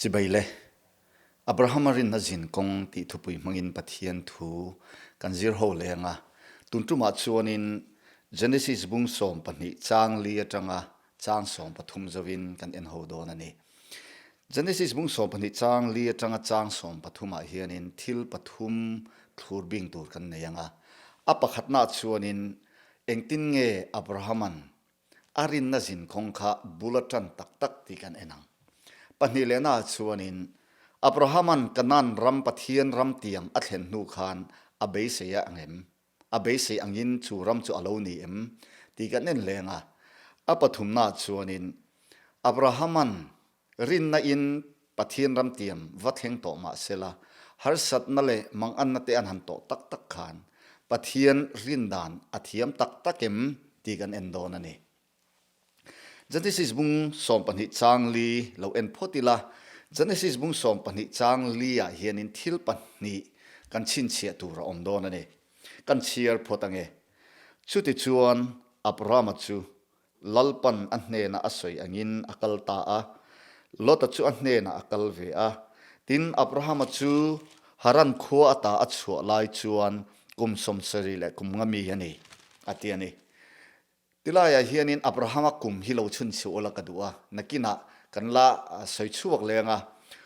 Chibai le. Abrahama rinna zin kawng tih thupui hmangin Pathian thu kan zir ho leng a. Tun tumah chuanin Genesis bung 12 chang li atanga chang 13 zovin kan en ho dawn a ni. Genesis bung 12 chang li atanga chang 13 ah hianin thil pathum thlur bing tur kan nei ang a. A pakhatnaah chuanin engtin nge Abrahaman A rinna zinkawng kha bul a tan tak tak tih kan en ang. Pahnih lehnaah chuanin, Abrahaman Kanaan ram Pathian ram tiam a thlen hnu khan a beisei a ang em? A beisei angin chu ram chu a lo ni em? tih kan en hleng a. A pathumnaah chuanin, Abrahaman rinna in Pathian ram tiam va thleng tawh mah sela, harsatna leh manganna te an han tawh tak tak khan Pathian rin dan a thiam tak tak em tih kan en dawn a ni. Genesis bung 12 chang li lo en phawt ila, Genesis bung 12 chang li ah hianin thil pahnih kan chhinchhiah tur a awm dawn a ni. Kan chhiar phawt ange. Chutichuan Abrahama chu Lalpan a hnena a sawi angin a kal ta a, Lota chu a hnenah a kal ve a. Tin, Abrahama chu Haran khua ata a chhuah lai chuan kum 70 leh kum nga mi a ni, a ti a ni. Tilaiah hianin Abrahama kum hi lo chhun chhiah ula ka duh a, nakinah kan la sawi chhuak leng a.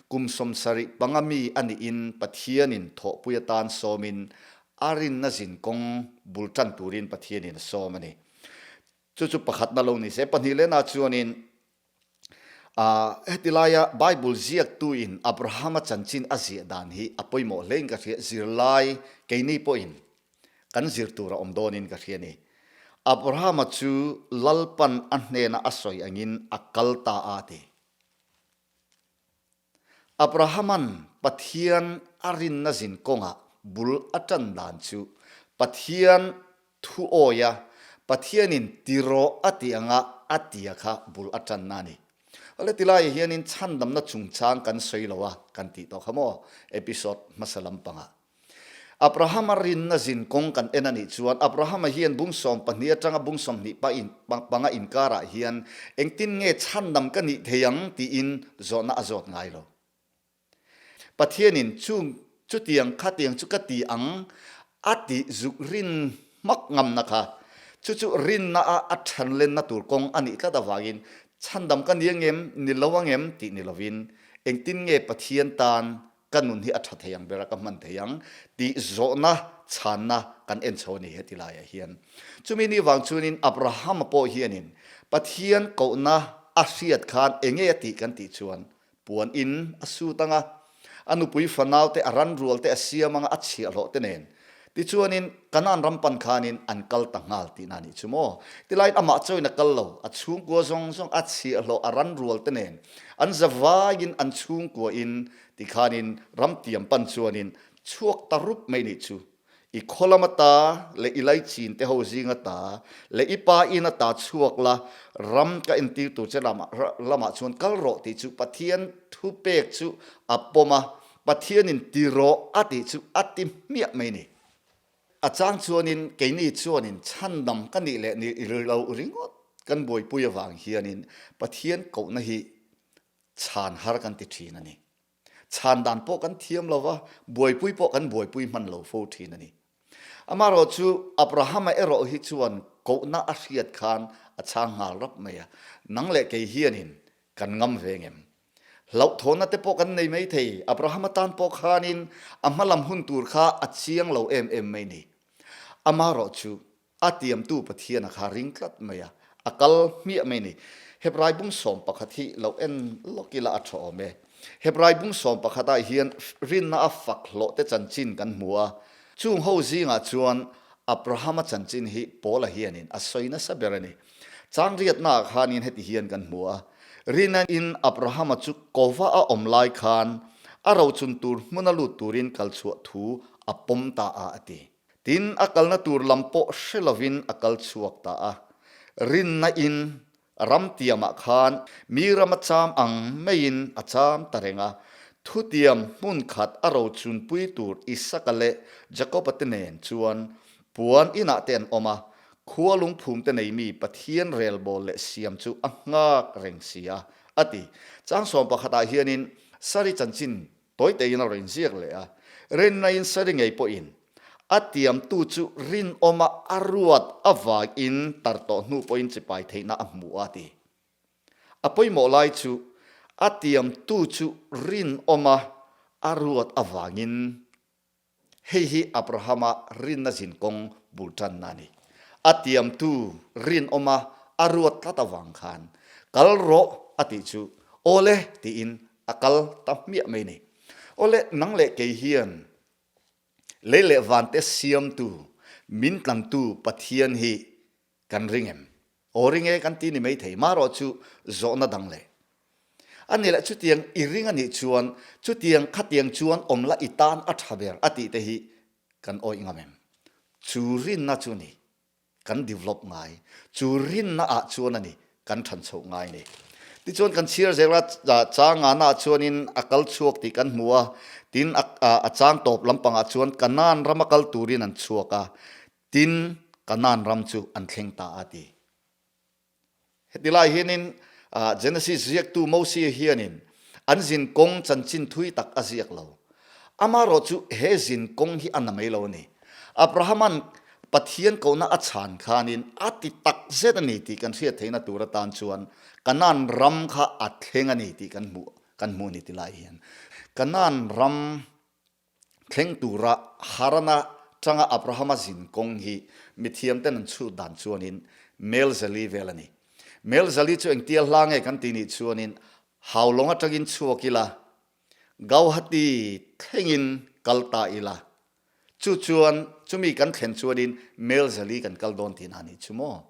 Kum 75 mi a nihin Pathianin thawhpui atan sawmin a rinna zin kawng bul tan turin Pathianin a sawm a ni. Chu chu pakhatna lo ni se. Pahnih lehna chuanin heti laia Bible ziaktuin Abrahama chanchin a ziah dan hi a pawimawh hlein ka hria. Zirlai keini pawhin kan zir tur a awm dawnin ka hria ni. Abrahama chu Lalpan a hnena a sawi angin a kal ta a ti. Abrahaman Pathian a rinna zin kawngah bul a tan dan chu Pathian thu awi a, Pathianin ti rawh a tih anga a tia kha bul a tanna a ni. Awle tilaiah hianin chhandamna chungchang kan sawi lo a kan tih tawh kha maw episode hmasa lampangah. Abrahama rinna zin kawng kan en a nih chuan Abrahama hian bung 12 atanga bung 20 pa in panga inkarah hian engtin nge chhandam ka nih thei ang tiin zawhna a zawt ngai lo. Pathianin chung chutiang khatiang chu ka ti ang a tih zuk rin hmak ngamna kha chu chu rinna a a thanlenna tur kawng a nih tlat avangin chhandam ka ni angem ni lo angem tih ni lovin engtin nge Pathian tan ka nun hi a tha thei ang ber a, ka hman thei ang tih zawhna chhanna kan en chho a ni heti laiah hian. Chumi ni vang chuanin Abrahama pawh hianin Pathian kohna a hriat khan enge a tih kan tih chuan puan in a sut ang a, a nupui fanau te a ran rual te a siam ang a, a chhiahhlawh te nen. Tichuanin Kanaan ram pan khanin an kal ta nghal tihna a nih chu maw? Tilaiin amah chauhin a kal lo, a chhungkua zawng zawng, a chhiahhlawh, a ran rual te nen an zavaiin an chhungkuain tikhanin ram tiam pan chuanin chhuak ta rup mai nih chu. I khaw lam ata leh i laichin te ho zing ata leh i pa in ata chhuak la, ram ka entir tur che lamah chuan kal rawh tih chu Pathian thupek chu a pawm a, Pathianin ti rawh a tih chu a ti hmiah mai ni. A chang chuanin keini chuanin chhandam ka nih leh nih lo ringawt kan buaipui avang hianin Pathian kohna hi chhan har kan ti thin a ni. Chhan dan pawh kan thiam lo va, buaipui pawh kan buaipui hman lo fo thin a ni. Amaherawh chu Abrahama erawh hi chuan kohna a hriat khan a chhang nghal rap mai a, nang leh kei hianin kan ngam ve ngem. Hlauhthawnna te pawh kan nei mai thei, Abrahama tan pawh khanin a hmalam hun tur kha a chiang lo em em mai ni. Amaherawh chu a tiamtu Pathiana kha ring tlat mai a, a kal hmiah mai ni. Hebrai bung 11 hi lo en lawk ila a tha awm e. Hebrai bung 11 ah hian rinna a fak hlawh te chanchin kan hmu a, chung ho zingah chuan Abrahama chanchin hi Paula hianin a sawi nasa ber a ni. Changriatnaah khanin heti hian kan hmu a, Rinain Abrahama chu kova a awm lai khan a rochun tur hmuna lut turin kal chhuah thu a pawm ta a a ti. Tin, a kalna tur lam pawh hre lovin a kal chhuak ta a. Rinnain ram tiamah khan mi ram a cham ang maiin a cham ta reng a. Thutiam hmun khat a rochunpui tur Isaka leh Jakoba te nen chuan puan inah te an awm a, Khua lungphum te nei mi Pathian relbawl leh siam chu a nghak reng si a, a ti. Chang 11 ah hianin Sari chanchin tawi teiin a rawn inziak leh a, rinnain Sari ngei pawhin a tiamtu chu rinawma a ruat avangin tar tawh hnu pawhin chipai theihna a hmu a ti. A pawimawh lai chu a tiamtu chu rinawma a ruat avangin Hei hi Abrahama rinna zin kawng bul tanna a ni. A tiamtu rinawma a ruat tlat avang khan, Kal rawh a tih chu, Awle tiin a kal ta hmiah mai ni. Awle, nang leh kei hian lei leh vante siamtu, min tlantu Pathian hi kan ring em? Aw ring e kan ti ni mai thei, marawh chu zawhna dang leh. A ni leh chutiang i ring a nih chuan chutiang khatiang chuan awm la i tan a tha ber a tih te hi kan awih ngam em? Chu rinna chu ni kan develop ngai, chu rinna ah chuan a ni kan than chhoh ngai ni. Tichuan kan chhiar zel a, chang ngana ah chuanin a kal chhuak tih kan hmu a, tin a chang tawp lampangah chuan Kanaan rama kal turin an chhuak a, Tin, Kanaan ram chu an thleng ta a ti. Heti lai hianin Genesis ziaktu Mosia hianin an zin kawng chanchin thui tak a ziak lo. Amaherawh chu he zin kawng hi a na mai lo a ni. Abrahama'n Pathian kohna a chhan khanin a ti tak zet a ni tih kan hriat theihna tur atan chuan Kanaan ram kha a thleng a ni tih kan hmuh kan hmuh a ni ti lai hian Kanaan ram Thleng tura Harana tanga Abrahama zin kawng hi mithiamten an chhut dan chuanin Melzali vel a ni. Melzali chu engtia hla nge kan tih nih chuanin Haulawng atangin chhuak ila, Gauhati thlengin kal ta ila, chu chuan chumi kan thlen chuanin Melzali kan kal dawn tihna a nih chu maw?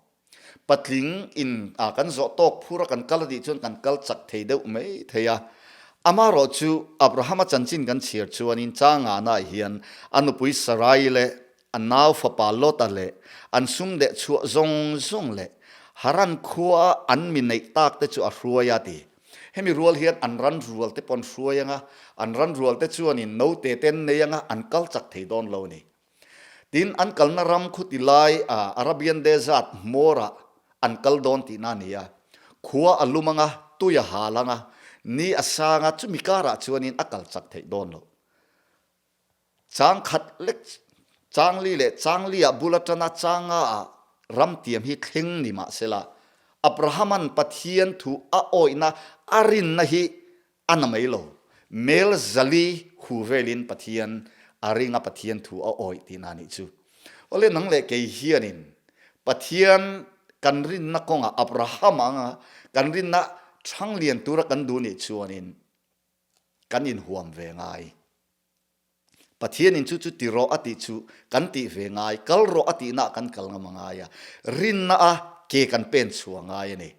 Patling in a kan zawh tawk phur a kan kal a tih chuan kan kal chak thei deuh mai thei a. Amaherawh chu Abrahama chanchin kan chhiar chuanin Changana hian a nupui Sarai leh a nau fapa Lota leh an sum deh chhuah zawng zawng leh Haran khua a an mi neih tak te chu a hruai a ti. Hemi rual hian an ran rual te pawh an hruai ang a, an ran rual te chuanin note te an nei ang a, an kal chak thei dawn lo a ni. Tin, an kalna ram khuti lai Arabian Desert hmawrah an kal dawn tihna a ni a. Khua a lum ang a, tui a hal ang a, ni a sang a, chumi karah chuanin a kal chak theih dawn lo. Chang khat lek, chang li leh chang liah bul atana changa ah ram tiam hi thleng ni mah sela, Abrahama'n Pathian thu a awihna a rinna hi A na mai lo. Mel zali hu velin Pathian a ring a Pathian thu a awih tihna nih chu. Awle nang leh kei hianin Pathian kan rinna kawngah Abraham anga kan rinna thang lian tura kan duh nih chuanin kan inhuam ve ngai. Pathianin chu chu ti rawh a tih chu kan tih ve ngai, kal rawh a tihna ah kan kal ngam a ngai a, rinna a ke kan pen chhuah ngai a ni.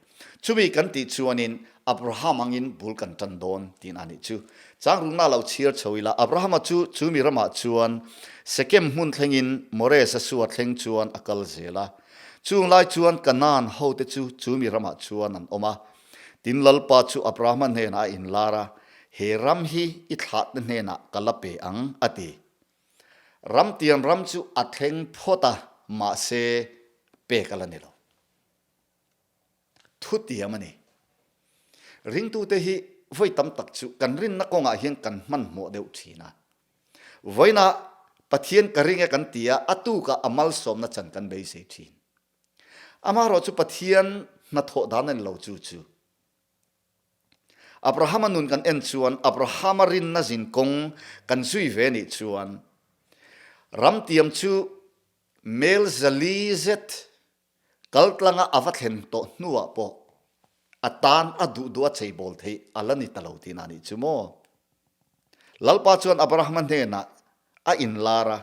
Chumi kan tih chuanin Abraham angin bul kan tan dawn tiin a nih chu. Changrukna lo chhiar chho ila, Abrahama chu chumi ramah chuan Sekem hmun thlengin Moresa sua thleng chuan a kal zel a. Chung lai chuan Kanaan hote chu chumi ramah chuan an awm a. Tin Lalpa chu Abrahama hnenah a inlar a, He ram hi i thlahte hnenah ka la pe ang, a ti. Ramtian ram chu a thleng phawt a, mahse pek a la ni lo. Thutiam a ni. Ringtute hi vawi tam tak chu kan rinna kawngah hian kan hmanhmawh deuh thin a. Vawiinah Pathian ka ring e kan ti a, a tukah a malsawmna chan kan beisei thin. Amaherawh chu Pathian hnathawh dan a ni lo chu chu. Abrahama nun kan en chuan Abrahama rinna zin kawng kan zui ve nih chuan ramtiam chu mel zali zet kaltlanga a va thlen tawh hnuah pawh a tan a duh duh a cheibawl theih a la ni ta lo tihna nih chu maw? Lalpa chuan Abrahama hnenah a inlar a,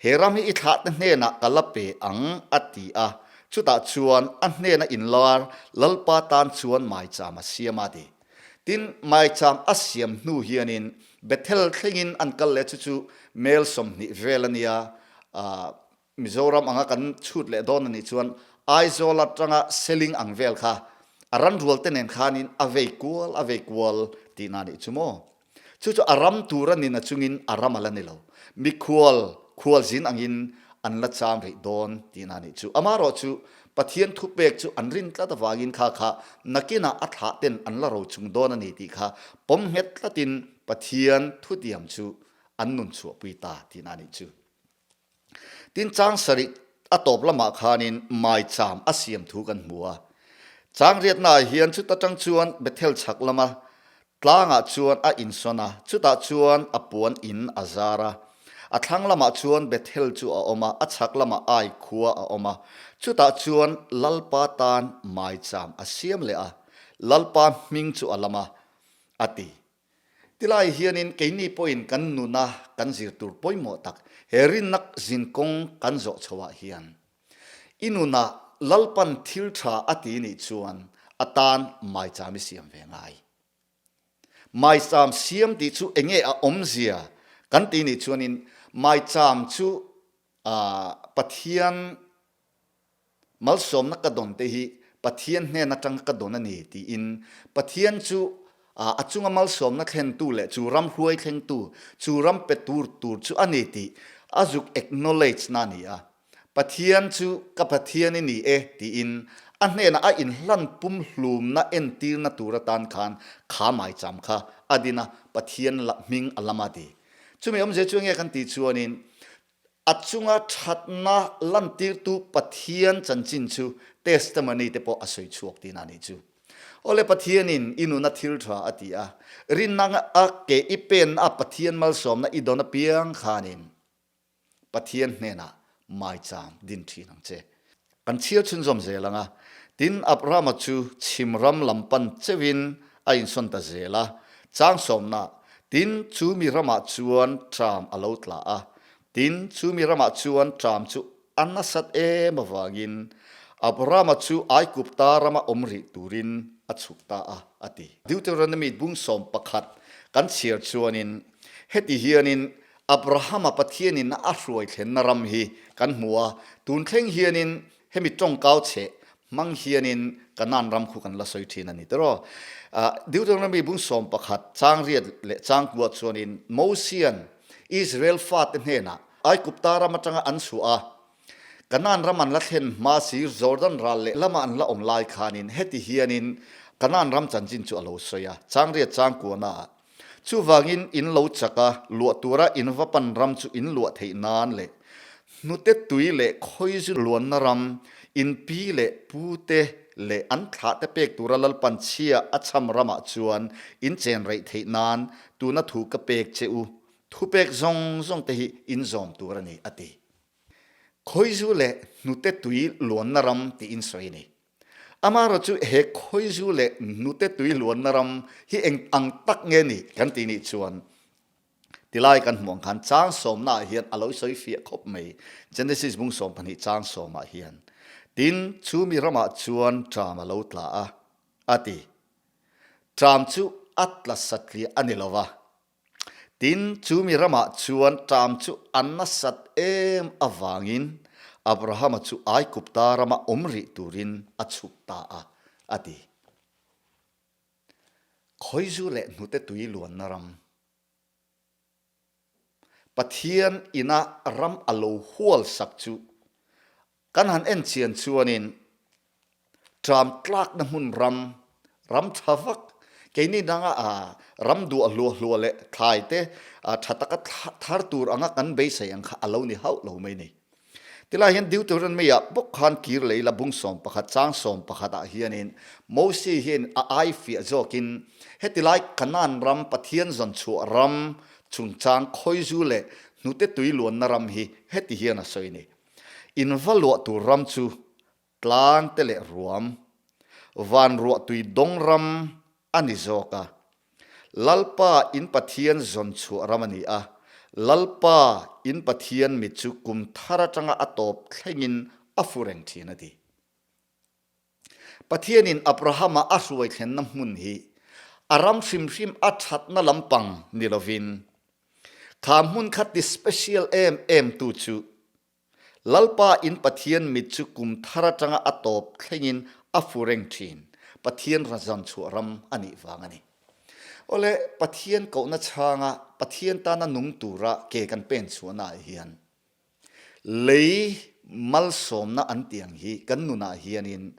He ram hi i thlahte hnenah ka la pe ang, a ti a. Chutah chuan a hnena inlar Lalpa tan chuan maicham a siam a ti. Tin, maicham a siam hnu hianin Bethel thlengin an kal leh chu chu mel 20 vel a nia, Mizoram anga kan chhut leh dawn a nih chuan Aizawl atanga Seling ang vel kha a ran rual te nen khanin a vei kual a vei kual tihna a nih chu maw. Chu chu a ram tur a nina chungin a ram a la ni lo. Mikhual khualzin angin an la cham rih dawn tihna a nih chu. Amaherawh chu Pathian thupek chu an rin tlat avangin kha kha nakinah a thlah ten an la ro chung dawn a ni tih kha pawm nghet tlatin. Pathian thutiam chu an nun chhuahpui ta tihna a nih chu. Tin, chang sarih a tawp lamah khanin maicham a siam thu kan hmu a. Chang riatnaah hian chuta tang chuan Bethel chhak lama tlangah chuan a insawn a, chutah chuan a puan in a zar a. A thlang lamah chuan Bethel chu a awm a, a chhak lamah Ai khua a awm a. Chutah chuan Lalpa tan maicham a siam leh a, Lalpa hming chu a lam a, a ti. Tilai hianin keini pawhin kan nuna kan zir tur pawimawh tak he rinna zinkawng kan zawh chhoah hian i nunah Lalpan thil tha a ti nih chuan a tan maicham i siam ve ngai. Maicham siam tih chu enge a awmzia kan ti nih chuanin maicham chu Pathian Malsawmna ka dawn te hi Pathian hnen atanga ka dawn a ni tiin Pathian chu a chunga malsawmna thlentu leh chu ram hruai thlengtu, chu ram pe tur tur chu a ni tih a zuk acknowledge na a ni a. Pathian chu ka Pathian i ni e tiin a hnenah a inhlan pumhlumna entirna tur atan khan kha maicham kha a din a, Pathian hming a lam a ti. Chumi awmzia chu enge kan tih chuanin A chunga thatna lantirtu Pathian chanchin chu testimony te pawh a sawi chhuak tihna a nih chu. Awle Pathianin i nuna thil tha a ti a, rinna a ke i penna a Pathian malsawmna i dawn apiang khanin Pathian hnenah maicham din thin ang che. Kan chhiar chhunzawm zel ang a. Tin, Abrahama chu chhim ram lam pan cheuhin a insawn ta zel a, chang sawmna, tin, chu mi ramah chuan ṭam a lo tla a. Tin, chu mi ramah chuan ṭam chu a nasat em avangin Abrahama chu Aigupta rama awm rih turin a chhuk ta a, a ti. Deuteronomy bung 11 kan chhiar chuanin heti hianin Abrahama Pathianin a hruai thlenna ram hi kan hmu a, tun thleng hianin hemi tawngkau chhe hmang hianin Kanaan ram khu kan la sawi thin a ni tiraw. Deuteronomy bung 11 chang riat leh chang kua chuanin Mosian Israel fate hnenah Aigupta ram atanga an chhuah a, Kanaan ram an la thlen hma sir Jordan ral leh lama an la awm lai khanin heti hianin Kanaan ram chanchin chu a lo sawi a, chang riat chang kuanaah Chuvangin in lo chak a, luah tura in va pan ram chu in luah theih nan leh hnute tui leh khawizu luanna ram, in pi leh pu te leh an thlah te pek tura Lalpan chhia a cham ramah chuan in chen reih theih nan tuna thu ka pek che u, thupek zawng zawng te hi in zawm tur a ni, a ti. Khawizu leh hnute tui luanna ram tiin sawi a ni. Amaherawh chu he khawizu leh hnute tui luanna ram hi eng ang tak nge ni kan tih nih chuan tilai kan hmuh ang khan chang sawmnaah hian a lo sawi fiah khawp mai. Genesis bung 12 chang sawmah hian tin chumi ramah chuan ṭam a lo tla a, a ti. Ṭam chu a tla satliah a ni lo va, Tin, chu mi ramah chuan ṭam chu a nasat em avangin Abrahama chu Aigupta rama awm rih turin a chhuk ta a, a ti. Khawizu leh hnute tui luanna ram. Pathian ina ram a lo hual sak chu Kan han en chian chuanin ṭam tlakna hmun ram, ram ṭha vak, keini danga ram duah hluah hluah leh thlai te ṭha taka thar tur anga kan beisei ang kha a lo ni hauh lo mai ni. Tilai hian Deuteronomy-ah bawk khan kir lei la bung 11 chang 11 ah hianin Mosi hian a ai fiah zawkin hetilai Kanaan ram Pathian zawn chhuah ram chungchang khawizu leh hnute tui luanna ram hi heti hian a sawi ni. In va luah tur ram chu tlang te leh ruam, van ruahtui dawng ram a ni zawk a. Lalpa in Pathian zawn chhuah ram a ni a, Lalpa in Pathian mit chu kum thar atanga a tawp thlengin a fu reng thin a ti. Pathianin Abrahama a hruai thlenna hmun hi a ram hrim hrim a thatna lampang ni lovin, kha hmun kha ti special em em tu chu Lalpa in Pathian mit chu kum thar atanga a tawp thlengin a fu reng thin, Pathian razan chhuah ram a nih vang a ni. Awle, Pathian kohna chhanga Pathian tana nung tura ke kan pen chhuahnaah hian Lei malsawmna an tih ang hi kan nunah hianin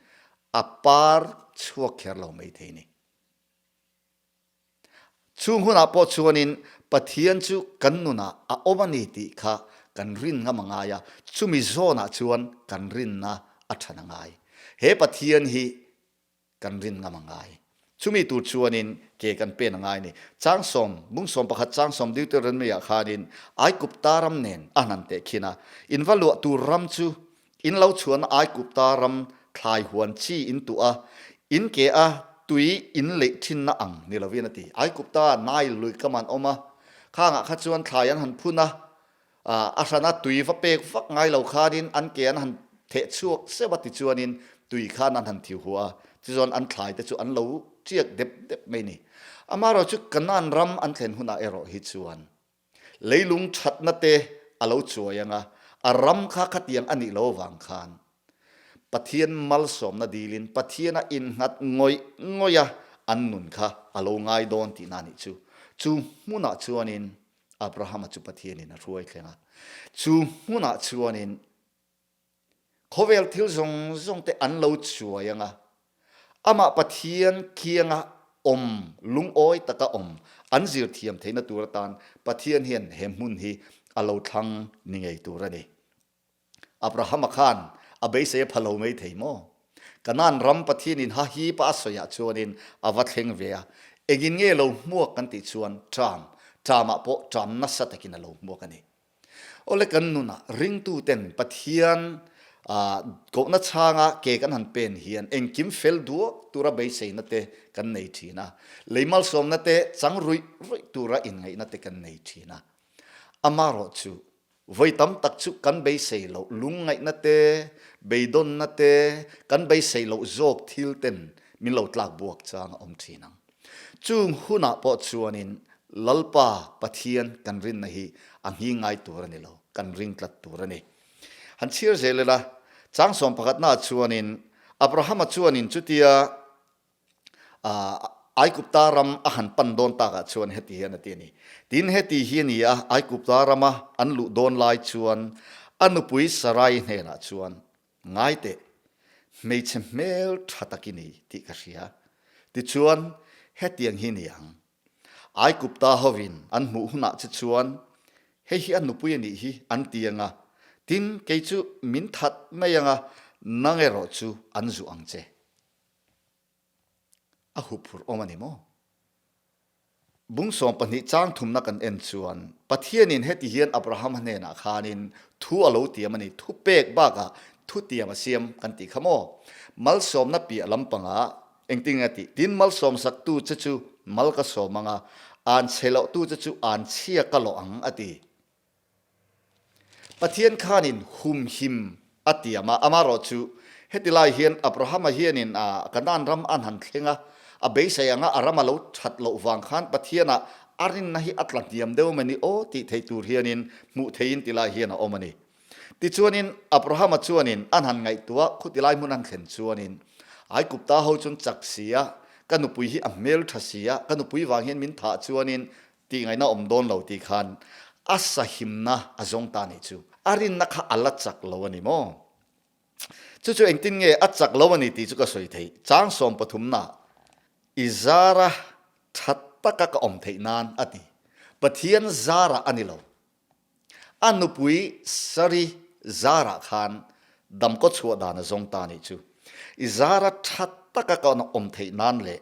a par chhuak kher lo mai thei ni. Chung hunah pawh chuanin Pathian chu kan nunah a awm a ni tih kha kan rin ngam a ngai a, chumi zawnah chuan kan rinna a than a ngai. He Pathian hi kan rin ngam a ngai. Chumi tur chuanin ke kan pen a ngai a ni. Changsawm, Bungsawm pakhat Changsawm Deuteronomy-ah khanin Aigupta ram nen a hnan teh khin a, in va luah tur ram chu In lo chhuahna Aigupta ram thlai huan chi in tuah a, in ke a tui in leih thinna ang ni lovin a ti. Aigupta Nile lui kam an awm a, khangah kha chuan thlai an han phun a, a hrana tui va pek vak ngai lo khanin an ke an han theh chhuak seuh a tichuanin tui khan an han thiu huah a, tichuan an thlai te chu an lo tiak dep dep mai a ni. Amaherawhchu Kanaan ram an thlen hunah erawh hi chuan Leilung thatna te a lo chuai ang a, a ram kha khatiang a nih lo avang khan Pathian malsawmna dilin Pathiana innghat ngawih ngawih a an nun kha a lo ngai dawn tihna a nih chu. Chu hmunah chuanin Abrahama chu Pathianin a hruai thleng a, chu hmunah chuanin Khawvel thil zawng zawng te an lo chuai ang a, amah Pathian kianga awm, lungawi taka awm an zir thiam theihna tur atan Pathian hian he hmun hi a lo thlang ni ngei tur a ni. Abrahama khan a beisei a pha lo mai thei maw? Kanaan ram Pathianin ha hipa a sawiah chuanin a va thleng ve a, engin nge lo hmuak kan tih chuan ṭam, ṭamah pawh ṭam nasa takin a lo hmuak a ni. Awle kan nunah ringtuten Pathian kohna chhanga ke kan han pen hian engkim fel duak tura beiseina te kan nei thin a, lei malsawmna te chang ruih ruih tura inngaihna te kan nei thin a. Amarawh chu vawi tam tak chu kan beisei loh lungngaihna te, beidawnna te, kan beisei loh zawk thil ten min lo tlak buak chang a awm thin ang. Chung hunah pawh chuanin Lalpa Pathian kan rinna hi a nghing ngai tur a ni lo, kan ring tlat tur a ni. Han chhiar zel ila, chang sawm pakhatnaah chuanin Abrahama chuanin chutia Aigupta ram a han pan dawn takah chuan heti hian a ti a ni. Tin, heti hi a ni a, Aigupta rama an luh dawn lai chuan a nupui Sarai hnenah chuan, Ngai teh, hmeichhe hmel tha tak i ni tih ka hria. Tichuan, hetiang hi ni ang. Aikupta hovin an hmuh hunah che chuan, Hei hi a nupui a nih hi an ti ang a, tin, kei chu min that mai ang a, nang erawh chu an zuh ang che. A huphurh awm a ni maw? Bung 12 chang thumna kan en chuan Pathianin heti hian Abrahama hnenah khanin thu a lo tiam a ni, thu pek bakah thu tiam a siam kan tih kha maw? Malsawmna piah lampangah engtin nge a tih? Tin, malsawmsaktu che chu mal ka sawm ang a, an chhe lohtu che chu an chhia ka lawh ang a ti. Pathian khanin humhim a tiam a, amaherawhchu heti lai hian Abrahama hianin a Kanaan ram an han thleng a, a beisei anga a ram a lo that loh vang khan Pathianah a rinna hi a tla hniam deuh a ni aw tih theih tur hianin hmuh theihin ti lai hian a awm a ni. Tichuanin Abrahama chuanin an han ngaihtuah khuti lai hmun an thlen chuanin Aikupta ho chuan chak si a, ka nupui hi a hmeltha si a, ka nupui vang hian min thah chuanin Tih ngaihna awm dawn lo tih khan a sahimna a zawng ta nih chu. A rinna kha a la chak lo a ni maw? Chu chu engtin nge a chak lo a ni tih chu ka sawi theih. Chang sawm pathumna i zara tha taka ka awm theih nan a ti. Pathian zara a ni lo. A nupui Sari zarah khan damkaw chhuah dan a zawng ta nih chu. I zara tha taka ka awm theih nan leh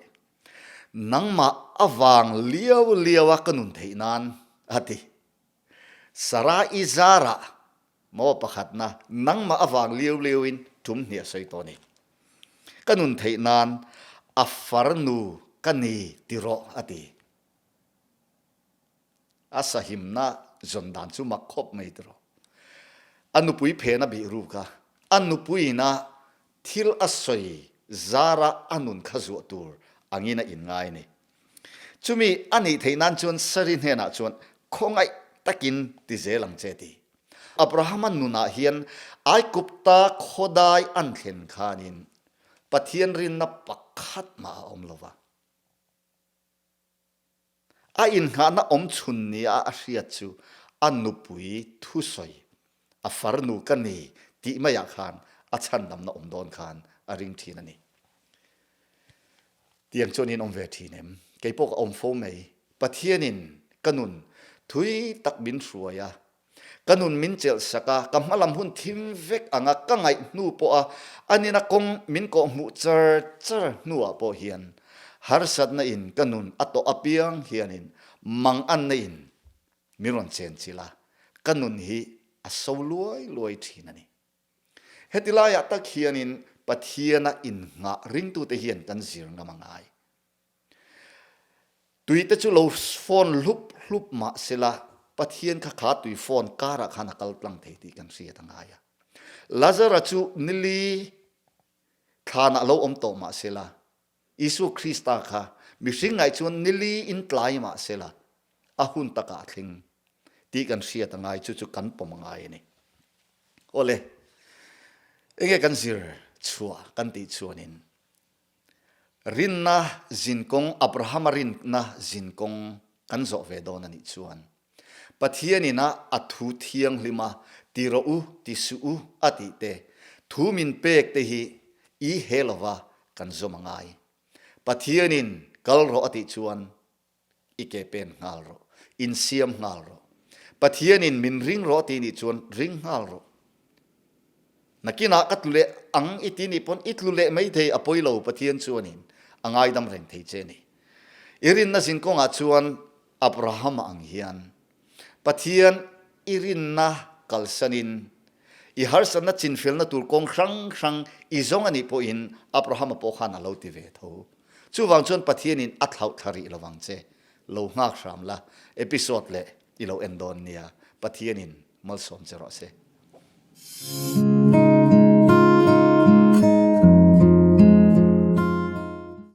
Nangmah avang liau liau a ka nun theih nan a ti. Sarah i zarah maw pakhatna nangmah avang liau liau in tum hnih a sawi tawh a ni. Ka nun theih nan a farnu ka ni ti rawh a ti. A sahimna zawn dan chu mak khawp mai ti rawh. A nupui phen a bih ruk a, a nupuiin a Thil a sawi zara a nun kha zuah tur angin a inngai a ni. Chumi a nih theih nan chuan Sari hnenah chuan khawngaih takin ti zel ang che ti. Abrahama nunah hian Aigupta khawdai an thlen khanin Pathian rinna pakhat mah a awm lo va. A innghahna awm chhun nia a hriat chu a nupui thusawi, a farnu ka ni tih maiah khan a chhandamna awm dawn khan a ring thin a ni. Tiang chuan in awm ve thin em? Kei pawh ka awm fo mai. Pathianin ka nun thui tak min hruai a, ka nun min chelh sak a, ka hmalam hun thim vek anga ka ngaih hnu pawha a nina kawng min kawh hmuh char char hnuah pawh hian harsatna in ka nun a tawh apiang hianin manganna in min rawn chen chilh a, ka nun hi a so luai luai thin a ni. Heti laiah tak hianin Pathiana innghah ringtute hian kan zir ngam a ngai. Tuite chu lo fawn hlup hlup mah sela, Pathian kha kha tui fawn karah khan a kal tlang thei tih kan hriat a ngai a. Lazara chu nili thlanah lo awm tawh mah sela, Isua Krista kha mihring ngaih chuan nili in tlai mah sela, a hun takah a thleng tih kan hriat a ngai, chu chu kan pawm a ngai a ni. Awle, enge kan zir chhuah kan tih chuanin Rinna zinkawng, Abrahama rinna zinkawng kan zawh ve dawn a nih chuan Pathian ina a thu thianghlima ti rawh u, ti suh u a tih te, thu min pek te hi i he lova kan zawm a ngai. Pathianin kal rawh a tih chuan i ke pen nghal rawh, insiam nghal rawh. Pathianin min ring rawh ti nih chuan ring nghal rawh. Nakinah ka tlu leh ang i ti nih pawn i tlu leh mai thei a pawi lo Pathian chuanin a ngaidam reng thei che ni. I rinna zin kawngah chuan Abrahama ang hian Pathian i rinna kalsanin i harsatna chinfelna tur kawng hrang hrang i zawng a nih pawhin Abrahama pawh khan a lo ti ve tho. Chuvang chuan Pathianin a thlauh thla rih lovang che. Lo nghak hram la, episode leh i lo en dawn nia. Pathianin malsawm che rawh se.